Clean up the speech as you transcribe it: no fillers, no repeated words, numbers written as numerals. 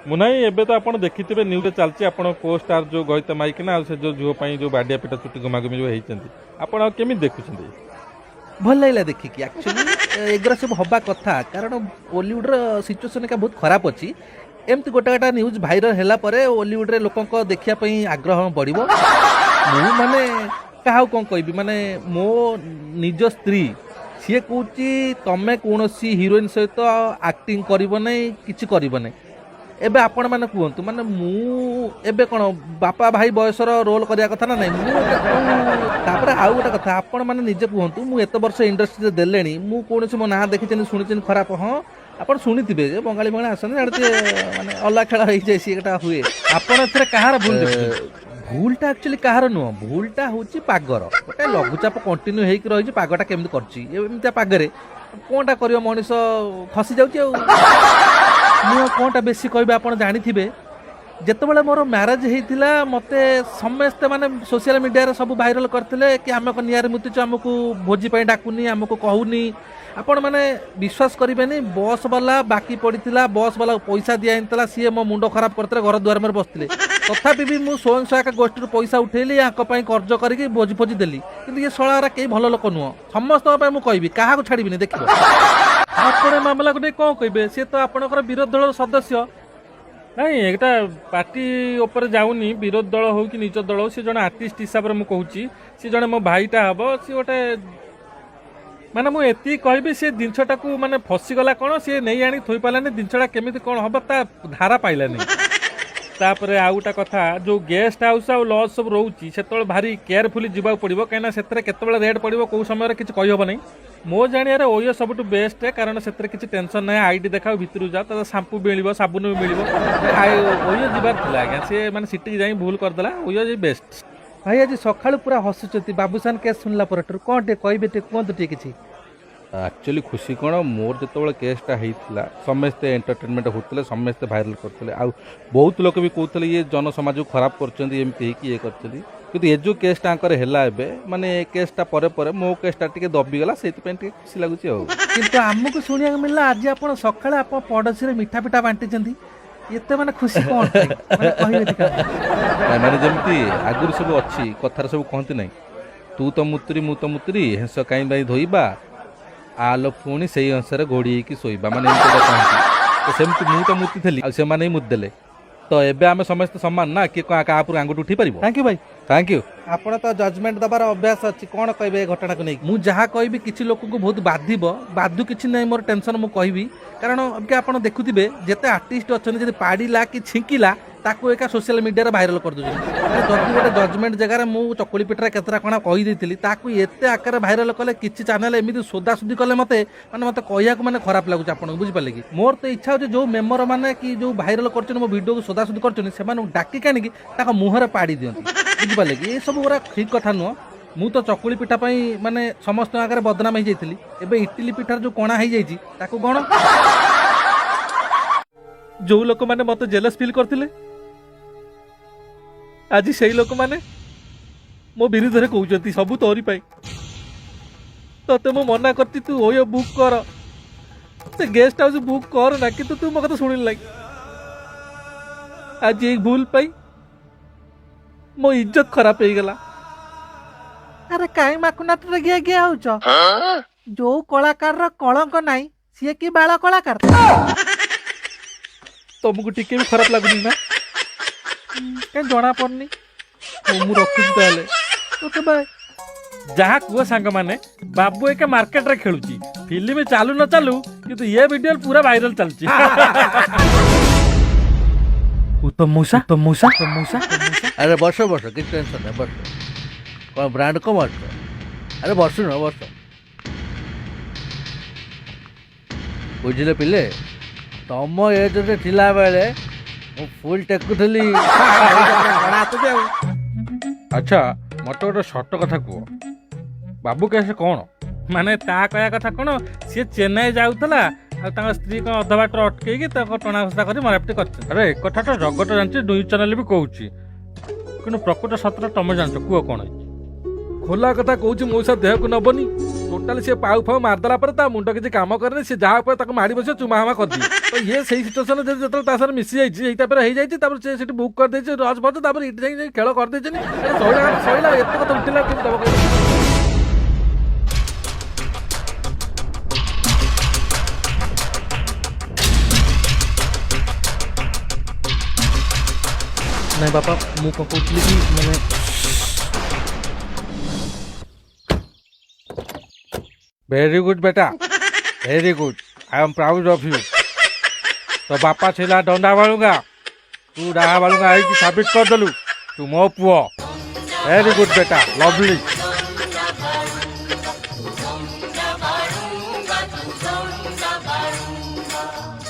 ମୁନାଇ, ଏବେ ତ ଆପଣ ଦେଖିଥିବେ, ନ୍ୟୁଜ୍ରେ ଚାଲିଛି, ଆପଣ କୋ ଷ୍ଟାର ଯେଉଁ ଗଇତ ମାଇକିନା ଆଉ ସେ ଯେଉଁ ଝିଅ ପାଇଁ ଯେଉଁ ବାଡ଼ିଆ ପିଟା, ଚୁଟି ଗୁମାଗୁମି ଯେଉଁ ହେଇଛନ୍ତି, ଆପଣ ଆଉ କେମିତି ଦେଖୁଛନ୍ତି? ଭଲ ଲାଗିଲା ଦେଖିକି। ଆକ୍ଚୁଆଲି ଏଗୁଡ଼ା ସବୁ ହବା କଥା, କାରଣ ଓଲିଉଡ଼ର ସିଚୁଏସନ୍ ଏକା ବହୁତ ଖରାପ ଅଛି। ଏମିତି ଗୋଟେ ଗୋଟେ ନ୍ୟୁଜ୍ ଭାଇରାଲ ହେଲା ପରେ ଓଲିଉଡ଼ରେ ଲୋକଙ୍କ ଦେଖିବା ପାଇଁ ଆଗ୍ରହ ବଢ଼ିବ। ମୁଁ ମାନେ କାହାକୁ କ'ଣ କହିବି, ମାନେ ମୋ ନିଜ ସ୍ତ୍ରୀ ସିଏ କହୁଛି, ତମେ କୌଣସି ହିରୋଇନ୍ ସହିତ ଆକ୍ଟିଂ କରିବ ନାହିଁ, କିଛି କରିବ ନାହିଁ। ଏବେ ଆପଣମାନେ କୁହନ୍ତୁ, ମାନେ ମୁଁ ଏବେ କ'ଣ ବାପା ଭାଇ ବୟସର ରୋଲ୍ କରିବା କଥା ନା ନାହିଁ? ମୁଁ ଏବେ ତାପରେ ଆଉ ଗୋଟେ କଥା, ଆପଣମାନେ ନିଜେ କୁହନ୍ତୁ, ମୁଁ ଏତେ ବର୍ଷ ଇଣ୍ଡଷ୍ଟ୍ରିରେ ଦେଲେଣି, ମୁଁ କୌଣସି ମୋ ନାଁ ଦେଖିଛନ୍ତି, ଶୁଣିଛନ୍ତି ଖରାପ? ହଁ, ଆପଣ ଶୁଣିଥିବେ ଯେ ବଙ୍ଗାଳୀ ବଙ୍ଗାଳୀ ଆସନ୍ତି, ଆଡ଼େ ଟିକେ ମାନେ ଅଲଗା ଖେଳ ହେଇଯାଏ, ସିଏଟା ହୁଏ। ଆପଣ ଏଥିରେ କାହାର ଭୁଲ ଦେଖୁଛନ୍ତି? ଭୁଲଟା ଆକ୍ଚୁଆଲି କାହାର ନୁହଁ, ଭୁଲଟା ହେଉଛି ପାଗର। ଗୋଟେ ଲଘୁଚାପ କଣ୍ଟିନ୍ୟୁ ହେଇକି ରହିଛି, ପାଗଟା କେମିତି କରିଛି। ଏମିତିଆ ପାଗରେ କ'ଣଟା କରିବ ମଣିଷ? ଖସି ଯାଉଛି। ଆଉ ମୁଁ ଆଉ କ'ଣଟା ବେଶୀ କହିବି? ଆପଣ ଜାଣିଥିବେ, ଯେତେବେଳେ ମୋର ମ୍ୟାରେଜ୍ ହେଇଥିଲା, ମୋତେ ସମସ୍ତେ ମାନେ ସୋସିଆଲ ମିଡ଼ିଆରେ ସବୁ ଭାଇରାଲ କରିଥିଲେ କି ଆମେ କ'ଣ ନିଆଁରେ ମୁତିଛୁ, ଆମକୁ ଭୋଜି ପାଇଁ ଡାକୁନି, ଆମକୁ କହୁନି। ଆପଣମାନେ ବିଶ୍ୱାସ କରିବେନି, ବସ୍ ବାଲା ବାକି ପଡ଼ିଥିଲା, ବସ୍ ବାଲାକୁ ପଇସା ଦିଆ ହେଇନଥିଲା, ସିଏ ମୋ ମୁଣ୍ଡ ଖରାପ କରିଥିଲେ, ଘର ଦୁଆର ମୋର ବସିଥିଲେ। ତଥାପି ବି ମୁଁ ସ୍ୱୟଂ ସହାୟକ ଗୋଷ୍ଠୀରୁ ପଇସା ଉଠେଇଲି, ୟାଙ୍କ ପାଇଁ କର୍ଜ କରିକି ଭୋଜି ଫୋଜି ଦେଲି। କିନ୍ତୁ ଇଏ ଶଳାରା କେହି ଭଲ ଲୋକ ନୁହଁ। ସମସ୍ତଙ୍କ ପାଇଁ ମୁଁ କହିବି, କାହାକୁ ଛାଡ଼ିବିନି, ଦେଖିବ। ଆପଣ ଏ ମାମଲାକୁ ନେଇ କ'ଣ କହିବେ? ସିଏ ତ ଆପଣଙ୍କର ବିରୋଧୀ ଦଳର ସଦସ୍ୟ। ନାଇଁ, ଏଇଟା ପାର୍ଟି ଉପରେ ଯାଉନି, ବିରୋଧୀ ଦଳ ହଉ କି ନିଜ ଦଳ ହଉ, ସେ ଜଣେ ଆର୍ଟିଷ୍ଟ ହିସାବରେ ମୁଁ କହୁଛି। ସେ ଜଣେ ମୋ ଭାଇଟା ହବ। ସିଏ ଗୋଟେ ମାନେ ମୁଁ ଏତିକି କହିବି, ସେ ଜିନିଷଟାକୁ ମାନେ ଫସିଗଲା କ'ଣ, ସିଏ ନେଇ ଆଣି ଥୋଇ ପାରିଲାନି। ଜିନିଷଟା କେମିତି କ'ଣ ହବ, ତା ଧାରା ପାଇଲାନି। ତାପରେ ଆଉ ଗୋଟେ କଥା, ଯେଉଁ ଗେଷ୍ଟ ହାଉସ୍ ଆଉ ଲଜ୍ ସବୁ ରହୁଛି, ସେତେବେଳେ ଭାରି କେୟାରଫୁଲି ଯିବାକୁ ପଡ଼ିବ, କାହିଁକିନା ସେଥିରେ କେତେବେଳେ ରେଟ୍ ପଡ଼ିବ, କେଉଁ ସମୟରେ, କିଛି କହିହେବ ନାହିଁ। ମୋ ଜାଣିବାରେ ଓୟୋ ସବୁଠୁ ବେଷ୍ଟ, କାରଣ ସେଥିରେ କିଛି ଟେନସନ୍ ନାହିଁ। ଆଇଡି ଦେଖାଅ, ଭିତରକୁ ଯାଅ, ତା ସାମ୍ପୁ ମିଳିବ, ସାବୁନ ବି ମିଳିବ। ଓୟୋ ଯିବାର ଥିଲା ଆଜ୍ଞା, ସିଏ ମାନେ ସିଟିକି ଯାଇ ଭୁଲ କରିଦେଲା। ଓୟୋ ଯାଇ ବେଷ୍ଟ। ଭାଇ, ଆଜି ସକାଳୁ ପୁରା ହସୁଛନ୍ତି ବାବୁସାନ କେସ୍ ଶୁଣିଲା ପରଠାରୁ। କ'ଣ ଟିକେ କହିବେ? ଟିକେ କୁହନ୍ତୁ ଟିକେ କିଛି। ଆକ୍ଚୁଆଲି ଖୁସି କ'ଣ, ମୋର ଯେତେବେଳେ କେସ୍ଟା ହେଇଥିଲା, ସମସ୍ତେ ଏଣ୍ଟରଟେନମେଣ୍ଟ ହେଉଥିଲେ, ସମସ୍ତେ ଭାଇରାଲ କରୁଥିଲେ, ଆଉ ବହୁତ ଲୋକ ବି କହୁଥିଲେ ଇଏ ଜନସମାଜକୁ ଖରାପ କରୁଛନ୍ତି, ଏମିତି ହେଇକି ଇଏ କରିଛନ୍ତି। କିନ୍ତୁ ଏ ଯେଉଁ କେସ୍ଟା ଆଙ୍କର ହେଲା ଏବେ, ମାନେ ଏ କେସ୍ଟା ପରେ ପରେ ମୋ କେସ୍ଟା ଟିକେ ଦବିଗଲା, ସେଇଥିପାଇଁ ଟିକେ ଖୁସି ଲାଗୁଛି ଆଉ। କିନ୍ତୁ ଆମକୁ ଶୁଣିବାକୁ ମିଳିଲା, ଆଜି ଆପଣ ସକାଳେ ଆପଣ ପଡ଼ୋଶୀରେ ମିଠା ପିଠା ବାଣ୍ଟିଛନ୍ତି। ଏତେ ମାନେ ଖୁସି କ'ଣ ପାଇଁ? ମାନେ କହିବେ ଟିକେ ଆମକୁ? ନାଇଁ, ମାନେ ଯେମିତି ଆଗରୁ ସବୁ ଅଛି, କଥାରେ ସବୁ କହନ୍ତି ନାହିଁ, ତୁ ତ ମୁତୁରି, ମୁଁ ତ ମୁତୁରି, ହେଁସ କାହିଁ ପାଇଁ ଧୋଇବା, ଆଲୋ ପୁଣି ସେଇ ହଂସରେ ଘୋଡ଼ି ହେଇକି ଶୋଇବା। ମାନେ ଏମିତି ଗୋଟେ କହନ୍ତି ତ, ସେମିତି ମୁଁ ତ ମୁତି ଥିଲି ଆଉ ସେମାନେ ହିଁ ମୁତି ଦେଲେ। ତ ଏବେ ଆମେ ସମସ୍ତେ ସମାନ ନା, କିଏ କାହା ଉପରୁ ଆଙ୍ଗୁଠି ଉଠେଇ ପାରିବ? Thank you ଭାଇ। Thank you. ଆପଣ ତ ଜଜମେଣ୍ଟ ଦେବାର ଅଭ୍ୟାସ ଅଛି, କ'ଣ କହିବେ ଏ ଘଟଣାକୁ ନେଇକି? ମୁଁ ଯାହା କହିବି କିଛି ଲୋକଙ୍କୁ ବହୁତ ବାଧିବ। ବାଧୁ, କିଛି ନାହିଁ ମୋର ଟେନସନ୍। ମୁଁ କହିବି, କାରଣ ଅବିକା ଆପଣ ଦେଖୁଥିବେ, ଯେତେ ଆର୍ଟିଷ୍ଟ ଅଛନ୍ତି, ଯଦି ପାଡ଼ିଲା କି ଛିଙ୍କିଲା, ତାକୁ ଏକା ସୋସିଆଲ ମିଡ଼ିଆରେ ଭାଇରାଲ କରିଦେଉଛନ୍ତି। ଯଦି ଗୋଟେ ଜଜମେଣ୍ଟ ଜାଗାରେ ମୁଁ ଚକୁଳି ପିଠାରେ କେତେଟା କ'ଣ କହିଦେଇଥିଲି, ତାକୁ ଏତେ ଆକାରରେ ଭାଇରାଲ କଲେ, କିଛି ଚ୍ୟାନେଲ ଏମିତି ଶୋଧାଶୋଧି କଲେ ମୋତେ, ମାନେ ମୋତେ କହିବାକୁ ମାନେ ଖରାପ ଲାଗୁଛି ଆପଣଙ୍କୁ, ବୁଝିପାରିଲେ କି? ମୋର ତ ଇଚ୍ଛା ହେଉଛି, ଯେଉଁ ମେମର ମାନେ କି ଯେଉଁ ଭାଇରାଲ କରୁଛନ୍ତି, ମୋ ଭିଡ଼ିଓକୁ ଶୋଧାଶୋଧି କରୁଛନ୍ତି, ସେମାନଙ୍କୁ ଡାକିକି ଆଣିକି ତାଙ୍କ ମୁହଁରେ ପାଡ଼ି ଦିଅନ୍ତି, ବୁଝିପାରିଲେ କି? ଏସବୁ ଗୁଡ଼ା ଠିକ୍ କଥା ନୁହଁ। ମୁଁ ତ ଚକୁଳି ପିଠା ପାଇଁ ମାନେ ସମସ୍ତଙ୍କ ଆଗରେ ବଦନାମ ହେଇଯାଇଥିଲି। ଏବେ ଇଟିଲି ପିଠାର ଯେଉଁ କଣା ହେଇଯାଇଛି, ତାକୁ କଣ? ଯୋଉ ଲୋକମାନେ ମତେ ଜେଲସ୍ ଫିଲ୍ କରିଥିଲେ, ଆଜି ସେଇ ଲୋକମାନେ ମୋ ବିରୁଦ୍ଧରେ କହୁଛନ୍ତି, ସବୁ ତୋରି ପାଇଁ, ତତେ ମୁଁ ମନା କରିଛି ତୁ ଓୟୋ ବୁକ୍ କର, ସେ ଗେଷ୍ଟ ହାଉସ୍ ବୁକ୍ କର ନା, କିନ୍ତୁ ତୁ ମୋ କଥା ଶୁଣିଲୁ ନାହିଁ। ଆଜି ଏଇ ଭୁଲ ପାଇଁ ମୋ ଇଜ୍ଜତ ଖରାପ ହେଇଗଲା। ଆରେ, କାଇଁ ମାକୁନାଟରେ ଗିଆ ଗିଆ ହଉଛ? ଯୋଉ କଳାକାରର କଳଙ୍କ ନାହିଁ, ସିଏ କି ବାଳ କଳାକାର? ତମକୁ ଟିକେ ବି ଖରାପ ଲାଗୁନି ନା? କାଇଁ ଜଣା ପଡୁନି। ହଉ, ମୁଁ ରଖୁଛି ତାହେଲେ। Okay, bye. ଯାହା କୁହ ସାଙ୍ଗମାନେ, ବାବୁ ଏକା ମାର୍କେଟରେ ଖେଳୁଛି। ଫିଲ୍ମ ଚାଲୁ ନ ଚାଲୁ, କିନ୍ତୁ ଏ ଭିଡିଓ ପୁରା ଭାଇରାଲ ଚାଲୁଛି। ଉତ୍ତମ ମଉସା, ଉତ୍ତମ ମଉସା, ଉତ୍ତମ ମଉସା। ଆରେ ବସ ବସ, କିଛି ଟେନସନ୍ ନାହିଁ, ବସ। କ'ଣ ବ୍ରାଣ୍ଡ କମ ଆସ? ଆରେ ବସୁନ, ବସ। ବୁଝିଲେ ପିଲେ, ତମ ଏଜରେ ଥିଲାବେଳେ ମୁଁ ଫୁଲ୍ ଟେକୁଥିଲି। ଆଚ୍ଛା, ମତେ ଗୋଟେ ସତ କଥା କୁହ, ବାବୁ କେସ୍ କ'ଣ? ମାନେ ତା କହିବା କଥା କ'ଣ, ସିଏ ଚେନ୍ନାଇ ଯାଉଥିଲା ଆଉ ତାଙ୍କ ସ୍ତ୍ରୀ କ'ଣ ଅଧା ବାଟରେ ଅଟକେଇକି ତାଙ୍କ ଟଣା ଘୋଷା କରି ମରାପିଟି କରିଛନ୍ତି। ଆରେ, ଏକଥା ତ ଜଗତ ଜାଣିଛି, ନ୍ୟୁଜ୍ ଚ୍ୟାନେଲ ବି କହୁଛି, କିନ୍ତୁ ପ୍ରକୃତ ସତଟା ତମେ ଜାଣିଛ, କୁହ କ'ଣ ହେଇଛି? ଖୋଲା କଥା କହୁଛି ମଉସା, ଦେହକୁ ନବନି। ଟୋଟାଲି ସିଏ ପାଉ ଫାଉ ମାରିଦେଲା ପରେ ତା ମୁଣ୍ଡ କିଛି କାମ କରେନି। ସେ ଯାହା ଉପରେ ତାକୁ ମାଡ଼ି ବସିବ, ଚୁମା ହାମା କରିଦିଏ। ତ ଇଏ ସେଇ ସିଚୁଏସନ୍ ଯେତେବେଳେ ତା ସାଙ୍ଗରେ ମିଶି ଯାଇଛି, ଏଇ ତାପରେ ହେଇଯାଇଛି। ତାପରେ ସେ ସେଠି ବୁକ୍ କରିଦେଇଛି ଲଜ୍ ଫଜ, ତାପରେ ଏଠି ଯାଇକି ଯାଇ ଖେଳ କରିଦେଇଛନ୍ତି। ସଇଲା ସଇଲା, ଏତେ କଥା ଉଠିଲା କେମିତି ଦବ କହିଲ? ନାଇଁ ବାପା, ମୁଁ କ'ଣ କହୁଥିଲି କି ମାନେ ଭେରି ଗୁଡ୍ ବେଟା, very good. I am proud of you. ତୋ ବାପା ଥିଲା ଦଣ୍ଡା ବାଳୁଙ୍ଗା, ତୁ ଡାହା ବାଳୁଙ୍ଗା ହେଇକି ସାବିତ କରିଦେଲୁ ତୁ ମୋ ପୁଅ। ଭେରି ଗୁଡ୍ ବେଟା, ଲଭଲି।